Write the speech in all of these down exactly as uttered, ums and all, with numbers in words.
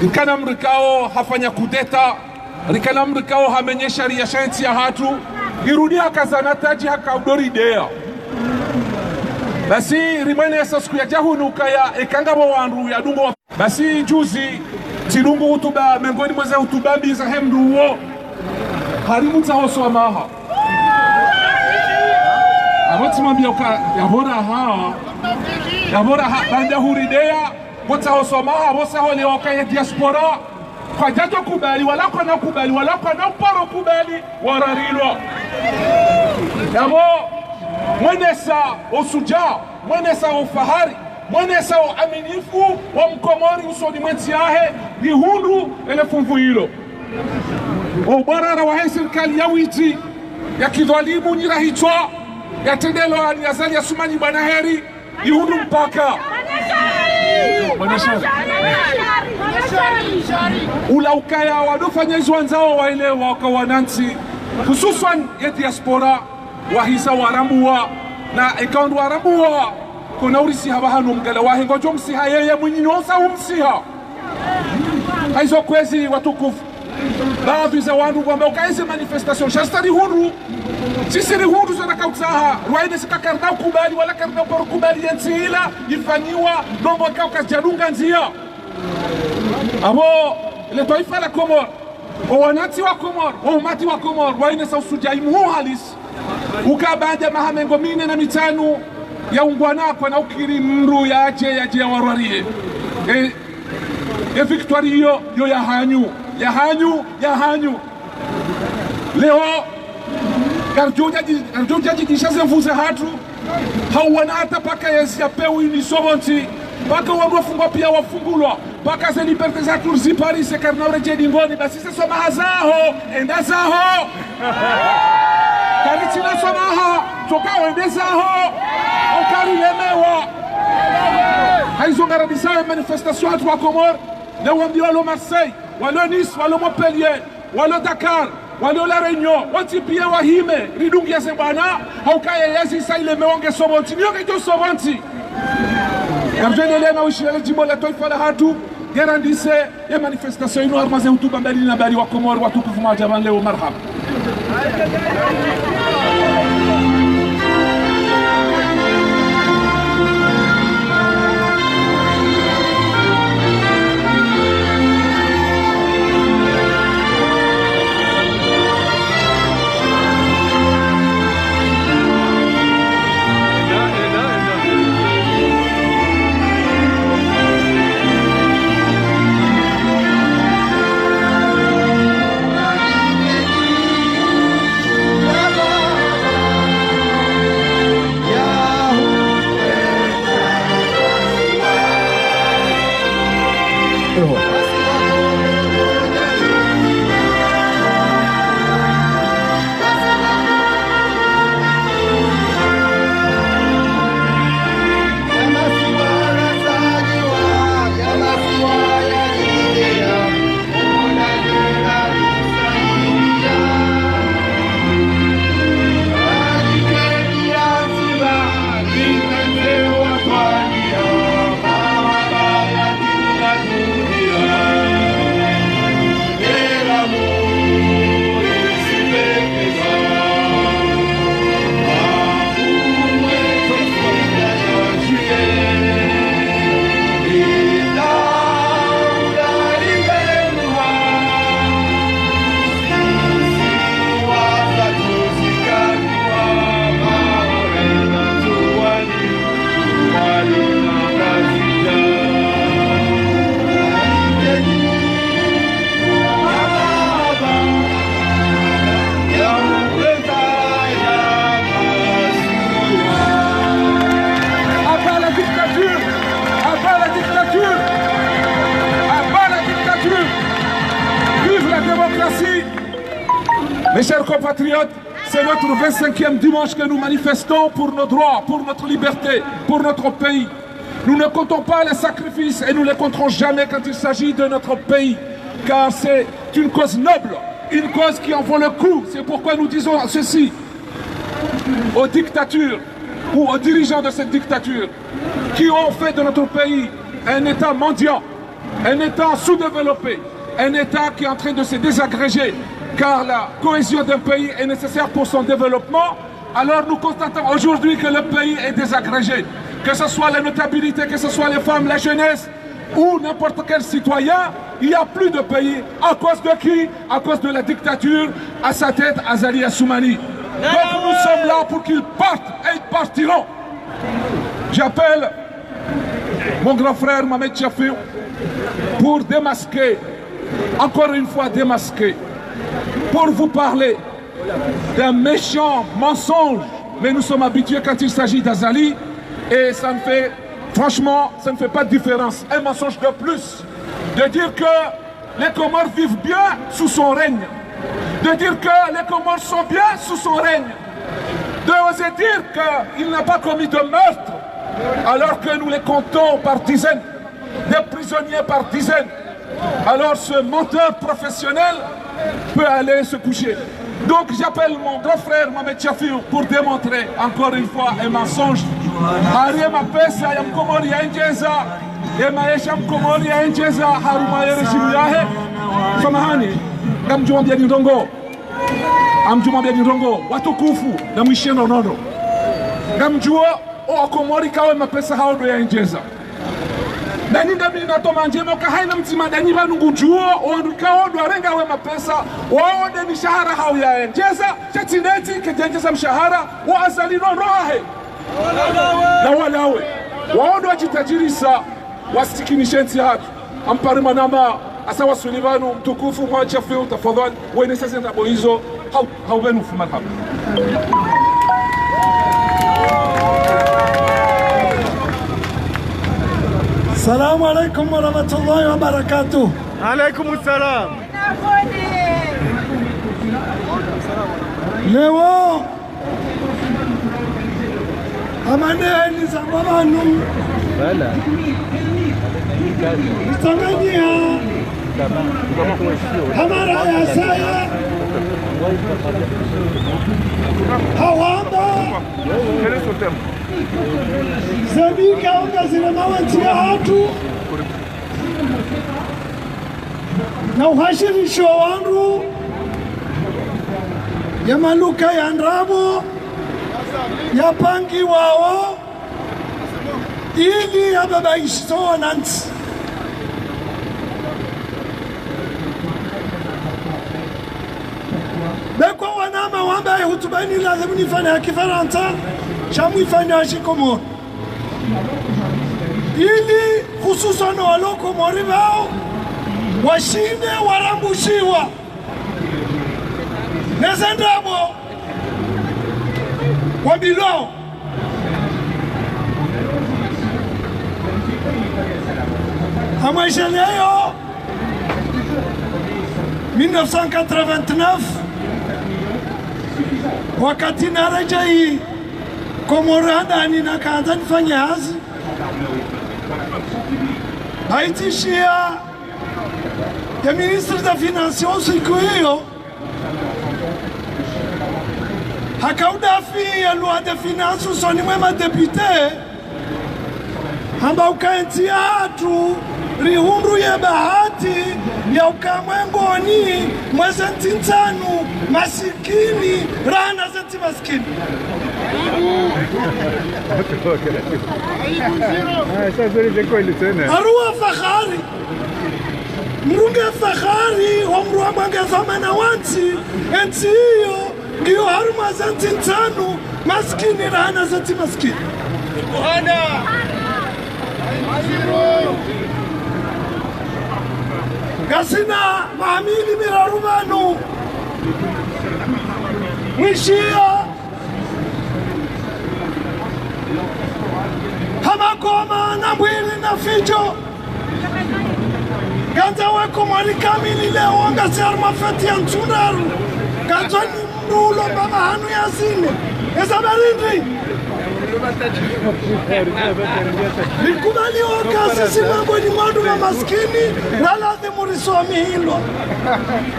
Rikana mdru ikao hafanya kudeta, rikana mdru ikao hamenye sharia sha entsi yahatru, irudi haka zana tadji haka udori deya. Basi rimwenesa siku yadja hunu ukaya eka ngapvo wandru yadungo wa-, basi juzi, tsidungu hutuba, mengoni mwa ze hutuba mbi zahe mdru uwo, harimtsaho swamaha. Apvo tsimwambia uka, yapvo raha, yapvo raha, baanda hurideya, pvo tsaho swamaha, pvo saho lewa uka ye diaspora kwadjadjo kubali, wala kwana kubali, wala kwana uparo kubali, wararilwa. Yapvo, mwenesa ushujaa, mwenesa ufahari, mwenesa uaminifu wa Mkomori usoni mwe ntsi yahe, rihundru ele funvu ilo. Ubwarara wahe sirikali ya witsi, ya kidhwalimu nyira hitswa, ya tendelo Ali Azali Assoumani bwana heri, ihundru mpaka. Bwana Shari. Ula ukaya wadofanya izo wandzao waelewa uka wanantsi, hususwan ye diaspora, wahisa warambua, na eka ndo warambua, kona urisiha pvahanu mgala wahe, ngodjo msiha yeye mwinyi nosa umsiha. Haizo kwezi watukufu. Baadhwi za wandru ngwamba uka eze manifestation, sha sisi rihundru. Sisi rihundru zona kautsaha, rwaine sika karina ukubali, wala karina uparo kubali yentsi ila ifanyiwa, ndrongoo ikao kazidjadunga ndzia. Apvo, le twaifa la Komori, o wanantsi wa Komori, o umati wa Komori, rwainesa ushujaa muhuu halisi. Uka baanda maha mengo mine na mitsanu ya ungwana kwana ukiri mdru yadje, yadje yawarwarie. E, e victoire iyo, yo yahanyu, yahanyu, yahanyu. Leo, karidjo udjadji-, karidjo udjadjidisha ze nvu zahatru, hauwana hata paka yezi ya peu ini sobontsi, paka wandru wafungwa pia wafungulwa, paka ze liberté zahatru ziparise, karina uredjei dingoni, basi ze swamaha zaho, enda zaho. Karitsina swamaha, toka wende zaho, ukarilemewa. Haizo ngaradisao manifestation hatru wa Komori, leo wambi walo Marseille, walo Nice, walo Montpellier, walo Dakar, walo La Réunion, wontsi pia wahime, ridungie ze bwana, hauka ye yezi sa ilemewa nge sobontsi, niyo ngedjo sobontsi. Karidjo endelea na ushilele djimbo la twaifa lahatru, ngarandise ye manifestation inu harumwa ze hutuba mbali na mbali wa Komori watukufu mwadja pvanu leo, marahaba. À bas la dictature ! À bas la dictature ! À bas la dictature ! Vive la démocratie ! Mes chers compatriotes, c'est notre vingt-cinquième dimanche que nous manifestons pour nos droits, pour notre liberté, pour notre pays. Nous ne comptons pas les sacrifices et nous ne les compterons jamais quand il s'agit de notre pays, car c'est une cause noble, une cause qui en vaut le coup. C'est pourquoi nous disons ceci aux dictatures ou aux dirigeants de cette dictature qui ont fait de notre pays un État mendiant, un État sous-développé, un État qui est en train de se désagréger, car la cohésion d'un pays est nécessaire pour son développement. Alors nous constatons aujourd'hui que le pays est désagrégé, que ce soit la notabilité, que ce soit les femmes, la jeunesse, ou n'importe quel citoyen, il n'y a plus de pays. À cause de qui ? À cause de la dictature, à sa tête Azali Assoumani. Donc nous sommes là pour qu'ils partent et ils partiront. J'appelle mon grand frère Mohamed Chafiou pour démasquer, encore une fois démasquer, pour vous parler d'un méchant mensonge. Mais nous sommes habitués quand il s'agit d'Azali et ça ne fait, franchement, ça ne fait pas de différence. Un mensonge de plus de dire que les Comores vivent bien sous son règne, de dire que les Comores sont bien sous son règne, de oser dire qu'il n'a pas commis de meurtre, alors que nous les comptons par dizaines, des prisonniers par dizaines. Alors ce menteur professionnel peut aller se coucher. Donc j'appelle mon grand frère Mohamed Chafiou pour démontrer encore une fois un mensonge. Hari ye mapesa ya mkomori yaendjeza, ye maesha mkomori yaendjeza harumwa ye régime yahe. Samahani, ngamdjuwa mbiya ni ndrongo. Ngamdjuwa mbiya ni ndrongo, watukufu, na mwishiye no nono. Ngamdjuwa o wakomori kawo ye mapesa hawo ndo yaendjeza. Nanyi ngamina toma ndjema uka hayina mdzima ndanyi pvanu ngudjuwo, o wandru kawo ndo warenga ye mapesa, wawo nde mishahara hawo yaendjeza, sha tsi ndeti kedjaendjeza mshahara wa Azali no ndro wahe. Na walawe. Wawo ndo wadjitajirisa, wasikinishe ntsi yahatru. Ampare mwanama, hasa waswili pvanu, mtukufu, Mohamed Chafiou, tafadhali. Wenese ze ndrabo izo, hau, hau pvenu fu marhaba. Salamu alaikum warahmatullahi wabarakatuh. Alaikum salam. Leo, amaneni za mabanu. Voilà. Itsanganyiha. Hamara ya saya. Hawamba. Zebika unga zile mawanzi ya hatu. Na uhashirisho wandru ya maluka ya ndrabo ya pangiwawo ili ya babaishiso wanantsi. Be kwa wanama wamba ye hutuba ini lazimu nifanye ya kifarantsa, sha mwifanye ya shikomori. Ili hususwani walo Komori pvao, washinde warambushiwa. Neze ndrabo, wabilwao. Amwesheleyo, mille neuf cent quatre-vingt-neuf, wakati naredjeyi Komori handani nakandza nifanye hazi, bayitsishiya ye ministre des finances wo usiku iyo, haka udafi ye loi de finances usoni mwe madéputés, hamba uka entsi yahatru rihundru ye bahati ya uka mwengoni mweze ntsi ntsanu masikini, raha na ze ntsi masikini. Ah, ça, c'est les écoles, c'est, hein. Haruwa fahari. Mrunge fahari, wa mruwa mwange dhwamana wantsi, entsi iyo, iyo harumwa ze ntsi ntsanu, masikini, raha na ze ntsi masikini. Ngasina maha mili miraru pvanu. Mwishiya. Ha magoma na mbwili na fidjo. Ngandza we Komori kamili leo ngasi harumwa feti ya ntsu ndraru. Ngandzo ni mdru ulo mbaba hanu ya zine. Eza barindi. Nikubali oka sisi mwangoni mwa wandru wa masikini, na lazimu riswamihilwa.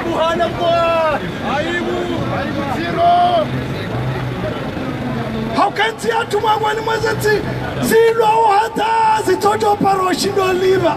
Subhanallah. Aibu. Aibu ziro. Hauka entsi yahatru mwangoni mweze ntsi zilwao hata zitsodjo paro shindo liva.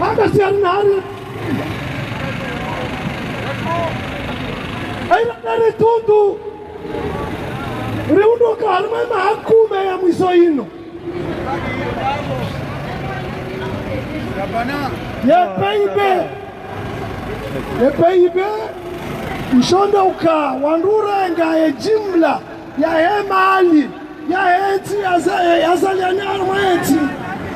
Haka si hari na hari. Aina nari tundu. Rihundruka harimwa maha kume ya mwiso yinu. Ye P I B. Ye P I B, nshondo uka, wandru urenga ye jimla yahe mali yahe ntsi, yaza-, yazalihana harimwa ye ntsi.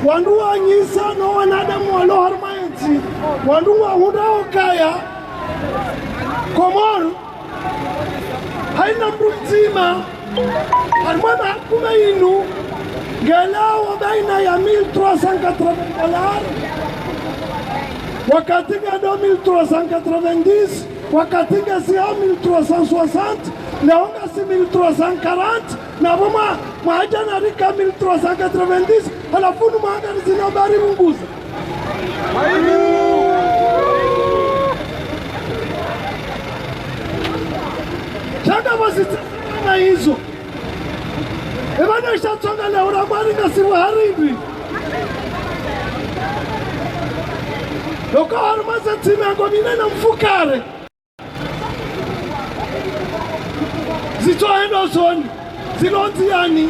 Wandru wanyisa no wanadamu walo harimwa ye ntsi. Wandru wahundra ukaya Komori haina mndru mdzima harimwa maha kume yinu, ngelawo baina ya mille trois cent quatre-vingts dollars, wakati nge deux mille trois cent quatre-vingt-dix, wakati nge six mille trois cent soixante, leo nge six mille trois cent quarante, na pvo mwa, mwaha jana rika mille trois cent quatre-vingt-dix, halafu nu mwaha ngari zina bari pvunguza. Shaka pvo zitsana izo. Epvanu sha tsonga leo ra mwari ngasi pvo harindri. Loko harimwa ze ntsi mengo mine na mfukare zitsohenda usoni, zilo ndziani.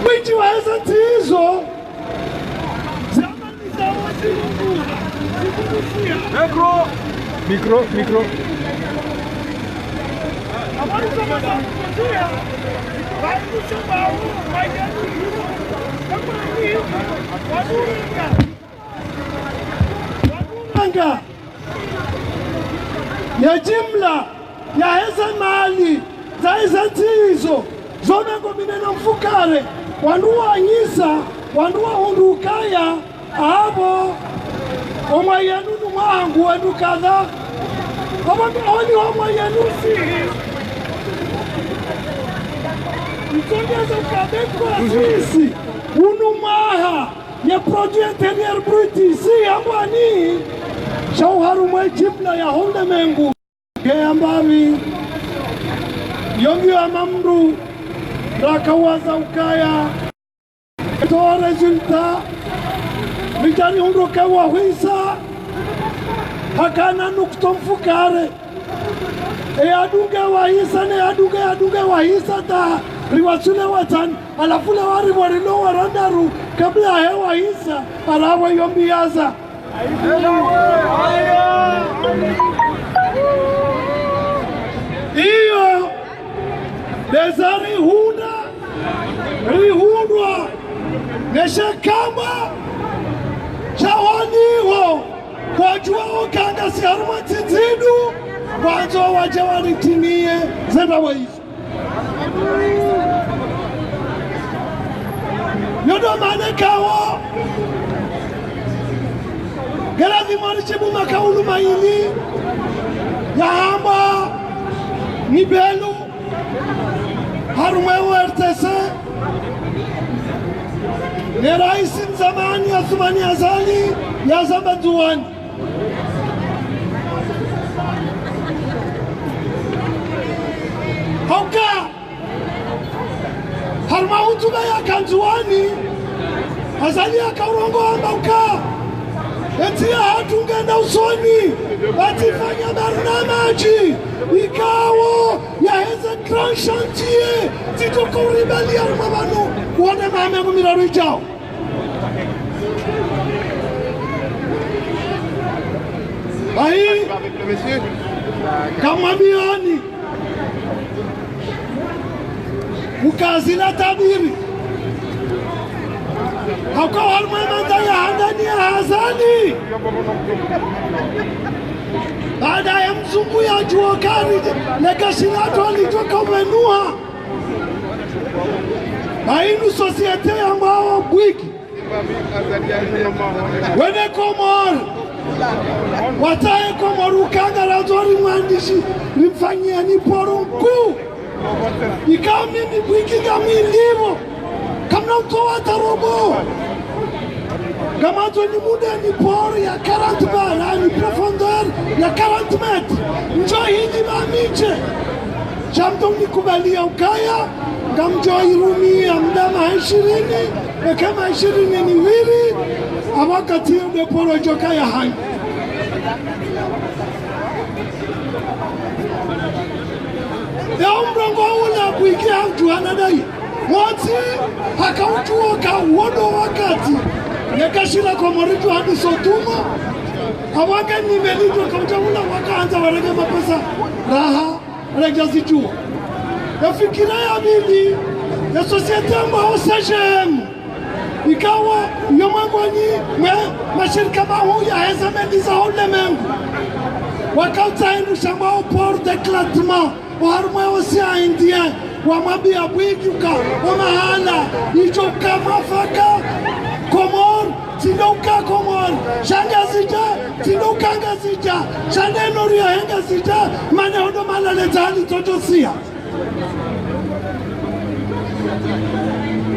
Windji waheze ntsi izo. Micro, micro, micro. Anga ya jimla yaheze mali zaheze ntsi izo, zo mengo mine na mfukare, wandru wanyisa, wandru wahundru ukaya, apvo omwayinu nu mwaha ngu wandru kadha. Apvo nge honi omwayinu si. Mtsongeze uka be kwa sisi, unu mwaha ye produit intérieur brut si yambwani, sha uharumwa ye jimla yaho ulemengu. Nge yambapvi, yo ngiyo ya mamndru rakawaza ukaya, to résultat, ridja rihundru uka wahisa, hakana nukta mfukare. E yadunge wahisa, ne yadunge, yadunge wahisa ta, riwatsule watsanu, halafu le wari pvo rilo warandaru, kabla he wahisa, halafu yo mbiyaza. Iyo, ndeza rihundra, rihundrwa, neshe kamba, sha waniho, kwadjuwa uka ngasi harumwa ntsi ndzidu, kwandzo wadje waritimiye, zenda wayizo. Yo ndo mana kawo, ngela ni mwari shibu makaulu mayili, yahamba, ni Belu, harumwa ye O R T C, Ne raisi mzamani Assoumani Azali yazamba Ndzuwani. Hauka, harumwa hutuba yaka Ndzuwani, Azali yakaurongoa hamba uka entsi yahatru ngenda usoni, pvatsifanya barnamaji ikao yaheze grand chantier, tsitsoka uribaliya harumwa pvanu, wone maha mengo miraru idjao. Bahi, ngamwambiyani, uka zila tabiri. Hauka harumwa emanda ya handani ya Azali. Baada ya mzungu yadjuwa ukaya, neka shila twali toka umenuha. Bahi inu société yambwao Bouygues. Wene Komori. Watsahe Komori uka ngarandzo rimwandishi, rimfanyiyeni poro nkuu. Ikao mimi Bouygues ngamwilivo. Kamna utowa tarobo. Ngamandzo nimundeni poro ya quarante barres, ni profondeur ya quarante mètres. Ndjo hindji ba miche. Sha mtso nikubaliya ukaya, ngamdjo irumiya muda maha ishirini, eka maha ishirini ni mili, apvo wakati uwo nde poro idjo kaya hanyu. Eo mrongoo ula Bouygues haudjuwa na dayi. Motsi hakaudjuwa uka uwo ndo wakati. Neka shila Komori djuwa ndiso tumo. Apvo nge ni meli djo kaudja ula wakahandza warenge mapesa raha. Rega zidjuwa. Ye fikira ya pvili, ye société yambwao C G M. Ikao, yo mwengoni, mwe, mashirika mahuu yaheze meli za ulemengu. Wakautsaha hindru shambwao port d'éclatement, oharumwa ye océan Indien, wamwambiya Bouygues uka, omahala, idjo uka mafaka, Komori, tsi ndo uka Komori, sha Ngazidja, tsi ndo uka Ngazidja, sha nde Nord yahe Ngazidja, mana hondo mahala le dzali tsotso siya.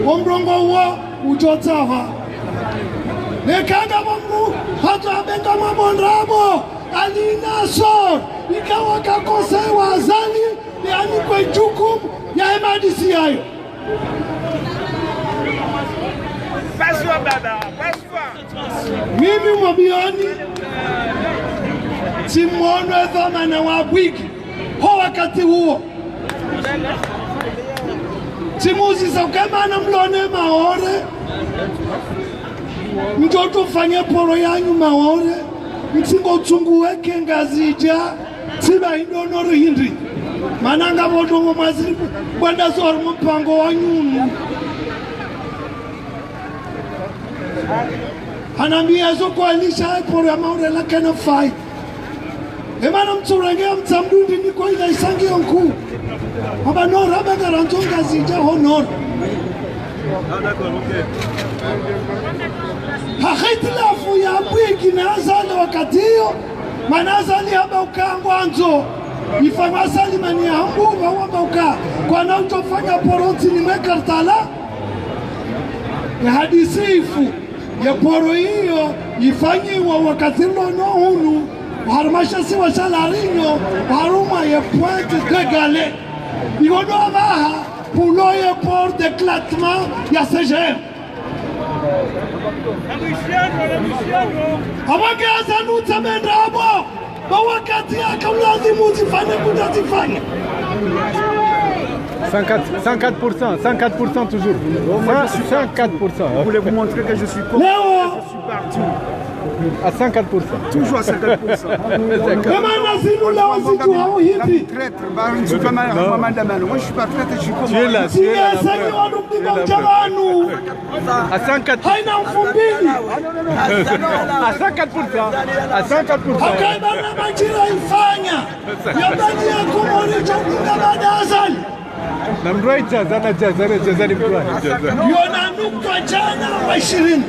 Omrongoo uwo udjo tsaha. Neka ngapvo mdru hatso abenga mabondrabo, Ali Nassor, ikao ka conseiller wa Azali, yanikwe jukumu ya M A D C yayo. Paswa baba, paswa. Mimi mwambiyani, tsimwono edhwamana wa Bouygues ho wakati uwo. Tsimuzisa uka mana mlone Maore, mdjo ufanye poro yanyu Maore, mtsingo utsungu weke Ngazidja, tsi ba hindru Nord hindri. Mana ngapvo ndrongoo mwaziri, bwana zori mpango wa nyunu. Hanambiya zo kwalisha eporo ya Maore lakana fai. Emana mtsurenge ya mtsamdundi niko ila isangi yo nkuu. Hamba Nord, hamba ngarandzo Ngazidja ho Nord. Ha hitilafu ya Bouygues na Azali wakati uwo, mana Azali hamba uka ngwandzo ifanywa Salimani ya Hambu, wamba uka kwana utsofanya poro ntsini mwe Karthala. Ya hadisi ifu, ya poro iyo ifanyiwa wakati lono hunu, harumwa she isiwa sha La Réunion, harumwa ye Pointe des Galets. Iho ndo apvaha, pulo ye port d'éclatement ya C G M. Apvo nge Azali utsamenda apvo, ba wakati yaka ulazimu uzifanye kuda zifanye. Cent quatre, cent quatre pour cent, cent quatre pour cent toujours. Cent, cent quatre pour cent. Vous voulez vous montrer que je suis con. Leo, à cent quatre pour cent. Toujours à cent quatre pour cent. Kama na zinu leo zidjuwa hindri. Traître, bah, je ne suis pas mal, moi, madame, moi, je suis pas traître, je suis con. Tu es là, tu es là, là, frère. Tu es là, frère. À cent quatre pour cent. Haina mfumbili. À cent quatre pour cent. À cent quatre pour cent. Hakaibana majira ifanya. Yabani ya Komori chokunga baada Azali. Na mdru wa ijaza, na jaza, na jaza ni mdru wa ijaza. Yona nukta djana wa ishirini.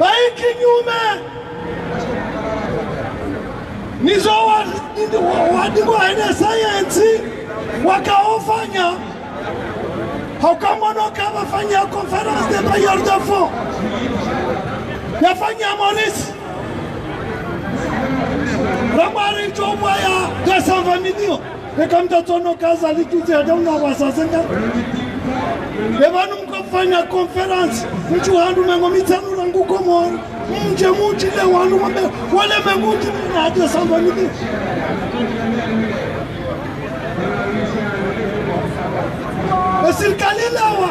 Bahi kinyume. Nizo wa Wa-, wadingo ene sayansi wakaofanya. Hauka mwono kavafanya conférence des bailleurs de fonds. Yafanya Maurice. Ramwari chomwa ya deux cent vingt millions. Eka mtatsono kaza lituze hata una wasa zenga. Epvanu mkofanya conférence, mtru handru mengo mitsanu rangu Komori. Mdje mutrile wandru wambe, wale mengo mutrile na deux cent vingt millions. Esirikali lawa,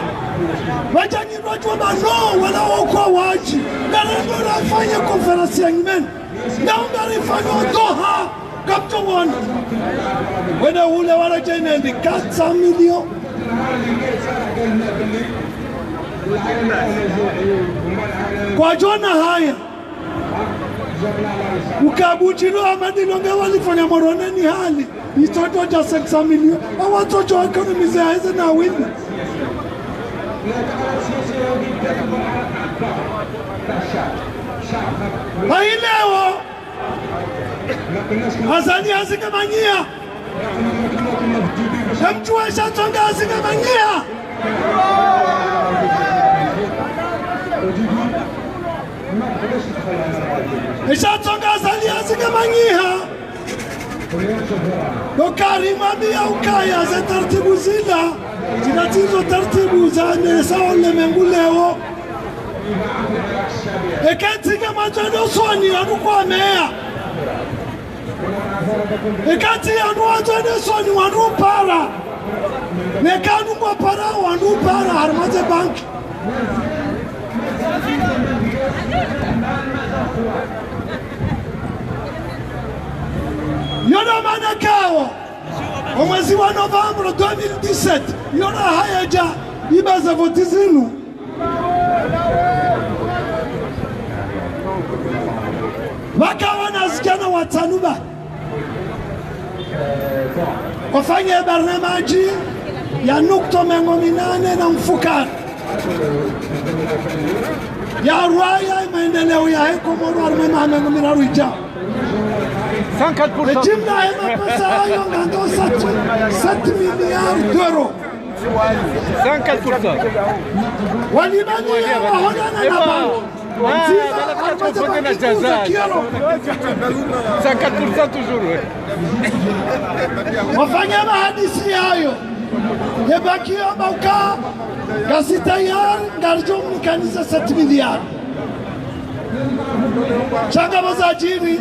wadjani wadjuwa ba no, wala wokwa wadji. Ngarendo rafanya conférence ya nyumeni. Ngarendo rifanya Doha. Kapto wana. Wene ule wala djene ndi quatre cents millions. Kwadjona haya. Uka Buchilo Amadi Longe walifanya Moroni ni hali. Itoto dja cinq cents millions. Awa toto économiser heze na wini. Ba ileo. Azali hazinga manyiha. Emtru eshatsonga hazinga manyiha. Eshatsonga Azali hazinga manyiha. Dokari mami ya ukaya ze taratibu zila. Zila tsizo taratibu za nesa ole mengu leo. Eka tsi ngamwandzo ende usoni, wandru kwameya. Eka tsi wandru wandzo ende usoni, wandru para. Neka wandru ngwapara, wandru para, harumwa ze banki. Yo ndo mana kawo, omwezi wa novembre deux mille dix-sept, yo ndo haya dja, iba ze voti zinu. Pvakawa na zidjana watsanu ba. Wafanye barnamaji ya nukta mengo minane na mfukare. Ya rwaya maendeleo yahe Komoro harumwa maha mengo miraru idjao. Cinquante pour cent. Ejimla ya mapesa hayo ngando sept, sept milliards d'euros. Cinquante pour cent. Walimani ya waholana na banki. Cinquante pour cent toujours, ouais. Wafanya mahadisi yayo. Ye banki yo ba uka, ngasi tayari, ngaridjo mnikaniza sept milliards. Sha ngapvo zadjiri.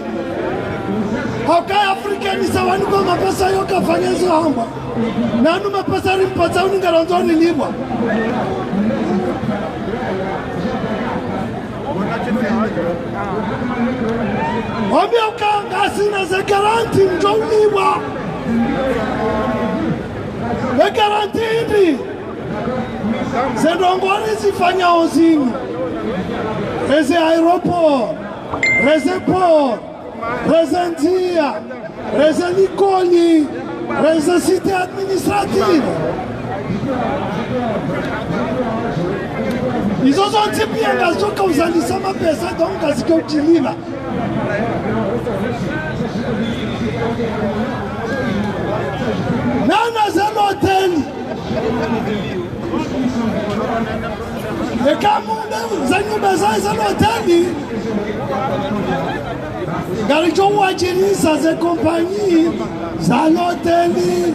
Hauka Afrika ni sawa ni kwa mapesa yo kafanya zo hamba. Nanu mapesa rimpatsa unu ngarandzo rilipvwa. Wambia uka ngasina ze garanti mdjo ulipvwa. Ze garanti hindri. Ze ndrongoo rizifanyao zinu. Reze aéroport. Reze port. Reze ndzia. Reze likoli, reze cité administrative. Izo zontsi pia ngazidjo ka uzalisa mapesa, donc ngazidjo udjilipva. Nana ze loteli. Eka munde ze nyumba za, za loteli, ngaridjo wadjirisa ze kompanyi za loteli,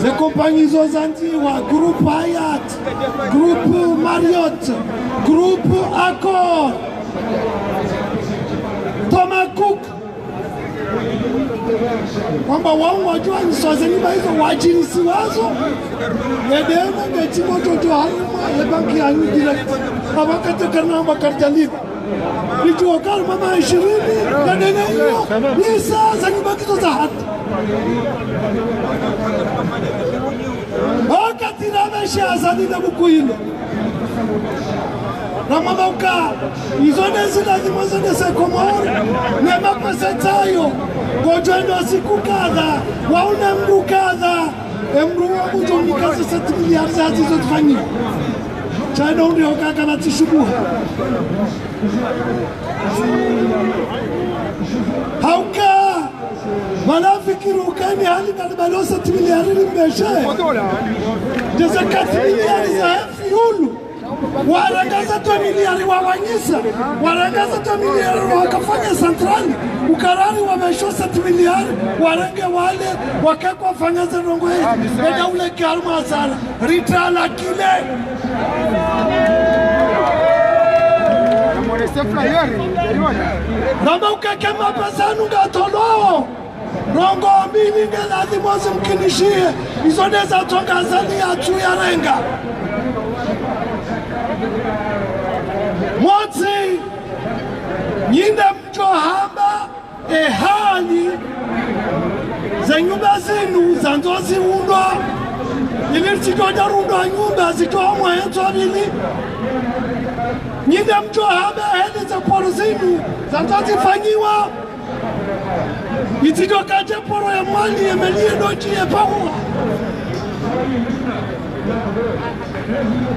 ze kompanyi zo zandziwa, Groupe Hyatt, Groupe Marriott, Groupe Accor, Thomas Cook. Wamba wao wadjuwa ni swaze ni ba izo wadjirisi wazo. Ye deni nge tsi mo djodjo harumwa ye banki yanyu direct. Aba kate karna amba kartalib. Idjo kari mama ishirini, ye deni iyo. Ni sa za ni banki zo za hata. Wakati na maesha Azali na buku ilo. Ramwamba uka, izo nde zila zimwe zo nde se Komori, ne mapesa tsayo, ngodjo enda siku kadha, waune mdru kadha, emdru wa mdjo mnikaze sept milliards za zizo zifanyiwa. Sha ndo undri hoka kana tsishubuha. Hauka, Wala fikiri ukaya ni hali ngalibalo sept milliards limbeshe. Ndeze quatre milliards za F I U L. Warenga ze deux milliards wawanyisa. Warenga ze deux milliards wakafanya centrale. Ukarari wamesho sept milliards. Warenge wale, wake kwafanya ze ndrongoo. Eda ule kiaru masala. Ritra la kile. Namba ukeke mapesa yanu ngatolwao. Ndrongoo mbili nge lazimu zimkinishihe. Izo ndeza Tonga Azali yatsu yarenga. Motsi, nyi nde mdjo hamba, e hali ze nyumba zinu zandzo ziundwa, ili zitodja rundwa nyumba zitoa mwahetso mbili. Nyi nde mdjo hamba, e hali ze poro zinu zandzo zifanyiwa, itsidjo kadje poro ya Mwali, ye meli, ye ndrongoo, ye pahua.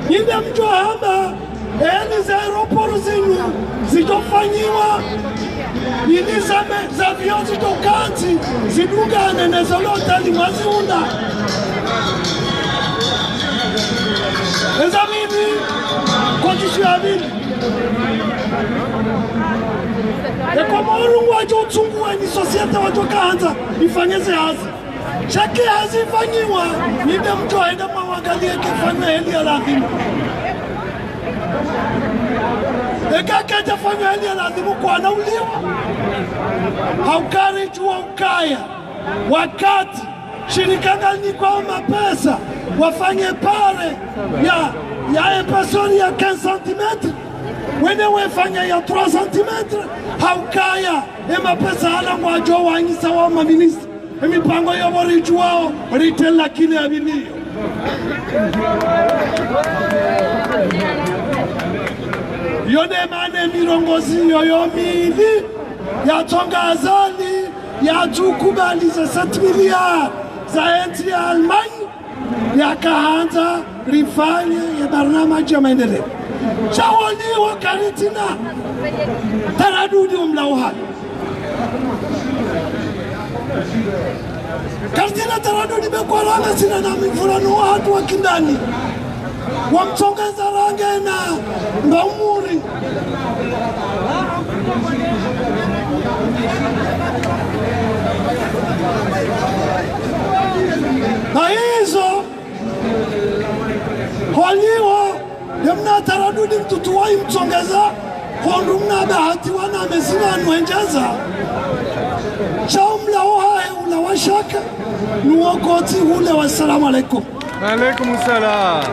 Nyi nde mdjo hamba, e hali ze aéroport zinu zidjofanyiwa, ili zame, ze avion zidjokantsi, zidungane ne ze loteli mwaziunda. Eza mbili, condition ya mbili. E Komoro ngwadjo utsunguwa ni société wadjo kahandza ifanye ze hazi. Sha ke hazi ifanyiwa, nyi nde mdjo henda mwawangaliye ke fanywa heli ya lazimu. Eka kedja fanywa heli ya lazimu kwana uliwa. Hauka ridjuwa ukaya wakati shirika ngalinikwa mapesa wafanye pare ya, ya épaisseur ya quinze centimètres, wende wefanya ya trois centimètres, haukaya e mapesa hala ngwadjo wanyisa wao maministre. E mipango yo pvo ridjuwao, ritrela kile ya mbili yo. Yo nde mana e mirongozi yo yo mili ya Tonga Azali, yatsu kubali ze sept milliards za entsi ya Allemagne, yakahandza rifanye ye barnamaji ya maendeleo. Sha holiho karitsina taradudi omlawo hayo. Karitsina taradudi be kwa ranga sina na mifulano wahatru wa kindani. Wamtsongeza range na mba umuri. Hayizo, holiho, ye mna taradudi mtrutu wayi mtsongeza, hondru mna bahati wana mezina nuendjeza. Sha omlawo hahe ula wa shaka, nuwo kotsi hule. Wassalamu alaikum. Alaikum salam.